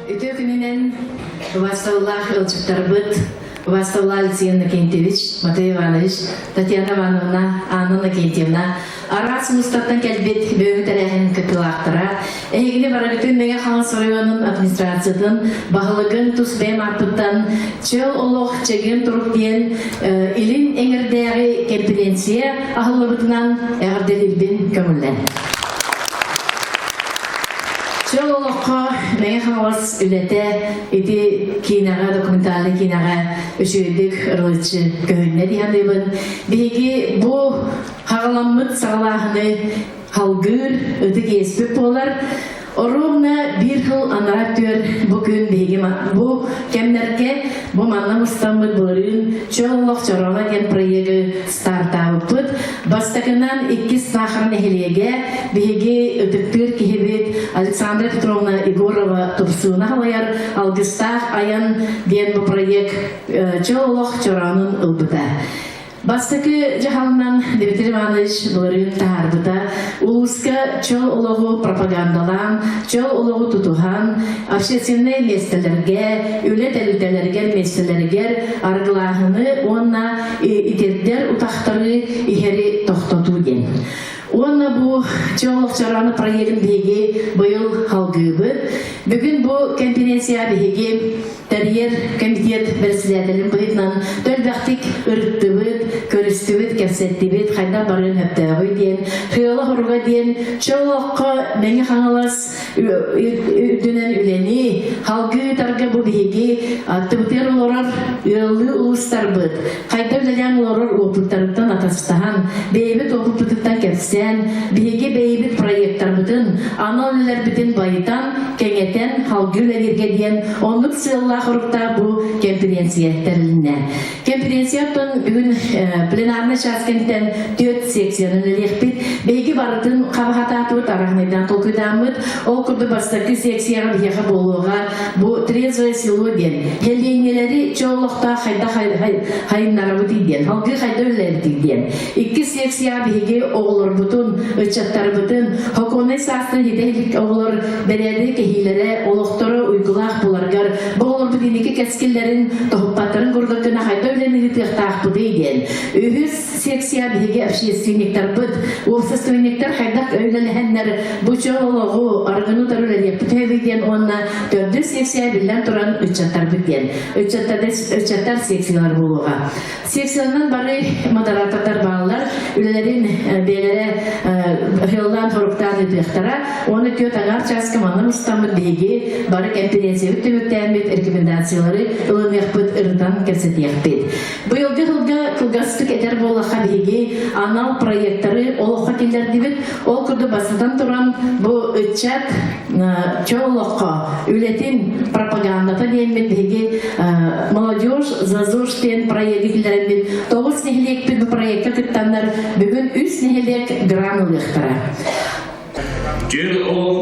Үтүө күнүнэн убаастабыллаах ыалдьыттарбыт, убаастабыллаах Алексей Иннокентьевич, Матвей Иванович, Татьяна Ивановна, Анна Иннокентьевна, араас улуустартан кэлбит бүгүҥҥү тэрээһин кыттыылаахтара, эһигини барыгытын Мэҥэ Хаҥалас оройуонун администрациятын баһылыгын тус бэйэм ааппыттан Чөл олох чэгиэн турук диэн Илин эҥэрдээҕи кэмпириэнсийэ аһыллыбытынан эҕэрдэлиирбин көҥүллэн. Чөл олоххо Мэҥэ Хаҥалас үлэтэ ити киинэҕэ, документальнай киинэҕэ үчүгэйдик ырылыччы көһүннэ дии саныыбын. Биһиги бу хаҕаламмыт саҕалааһыны халгыыр ытык иэспит буолар. Оруобуна биир сыл анараа өттүгэр бу күн биһиги бу кэмнэргэ бу манна мустаммыт былырыын Чөл олох чорооно диэн проегы стартаабыппыт. Бастакынан иккис Саахар нэһилиэгэ биһиги ытыктыыр киһибит Александра Петровна Егорова тупсууна халайар Алгыстаах айан диэн бу проект Чөл олох чороонун ылбыта. Бастакы дьаһалынан Дмитрий Иванович былырыын таһаарбыта улууска чөл олоҕу пропагандалаан, чөл олоҕу тутуһан, общественнай миэстэлэргэ, үлэ тэрилтэлэригэр миэстэлэригэр арыгылааһыны уонна итирдэр утахтары иһэри тохтотуу диэн. Уонна бу чөл олох чороonu проегын биһиги быйыл халгыыбыт. Бүгүн бу конференция биһиги тэрийэр комитет бэрэссэдээтэлин быһыытынан элбэхтик ырыттыбыт, көрүстүбүт, кэпсэттибит, хайдах барыан сөптөөҕүй диэн, сыала-соруга диэн чөл олоххо Мэҥэ Хаҥалас үрдүнэн үлэни халгыы ыытарга бу биһиги аттыбытыгар олорор ыаллыы улуустарбыт хайдах үлэлээн олорор уопуттарыттан атастаһан, бэйэбит уопуппутуттан кэпсээн, биһиги бэйэбит проектарбытын, анал үлэлэрбитин байытан, кэҥэтэн, халгыы үлэлииргэ диэн оннук сыаллаах уруктаах бу кэмпириэнсийэ тэрилиннэ. Кэмпириэнсийэттэн бүгүн пленарнай чаас кэнниттэн түөрт секциянан үлэлиэхпит. Биһиги барытын хабахатаатыбыт, араһынайдаан толкуйдааммыт. Ол курдук бастакы секцияҕа биһиэхэ буолуоҕа бу трезвое село диэн сэлиэнньэлэри чоолохтоох хайдах хайыннарабытый диэн, салгыы хайда үлэлээбитий диэн. Иккис секцияҕа биһиги оҕолорбутун, ыччаттарбытын хокуоннай саастан хитэ илик оҕолор бэрээдэги кэһиилэрэ, олохторо уйгулаах буоларыгар бу оҕолорбут инники кэскиллэрин тоһуппаттарын курдук гына хайда үлэни ыытыахтаахпытый диэн. Үһүс секция биһиги общественниктарбыт, уопсастыбанниктар хайдах үлэлэһэннэр бу чөл олоҕу, арыгыны утары үлэлиэхпит үһүбүй диэн уонна төрдүс секция биллэн туран ыччаттарбыт диэн. Ыччаттар секциялар буолуоҕа. Секциянан бары модератордар бааллар, үлэлэрин бэйэлэрэ ыһыаллаан хоруктаан ыытыахтара. Уонна түөрт аҥаар чааска манна мустаммыт биһиги бары кэмпириэнсийэбит түмүктээммит рекомендациялары ылыныахпыт, ырытан кэпсэтиэхпит. Быйылгы сылга кылгастык этэр буоллахха биһиги анал проектары олоххо киллэрдибит. Ол курдук бастатан туран бу ыччат чөл олоххо үлэтин пропагандата диэммит биһиги молодежь за ЗОЖ диэн проегы киллэрэммит тоҕус нэһилиэкпит бу проекка кыттаннар бүгүн үс нэһилиэк грант ылыахтара. Чөл олох.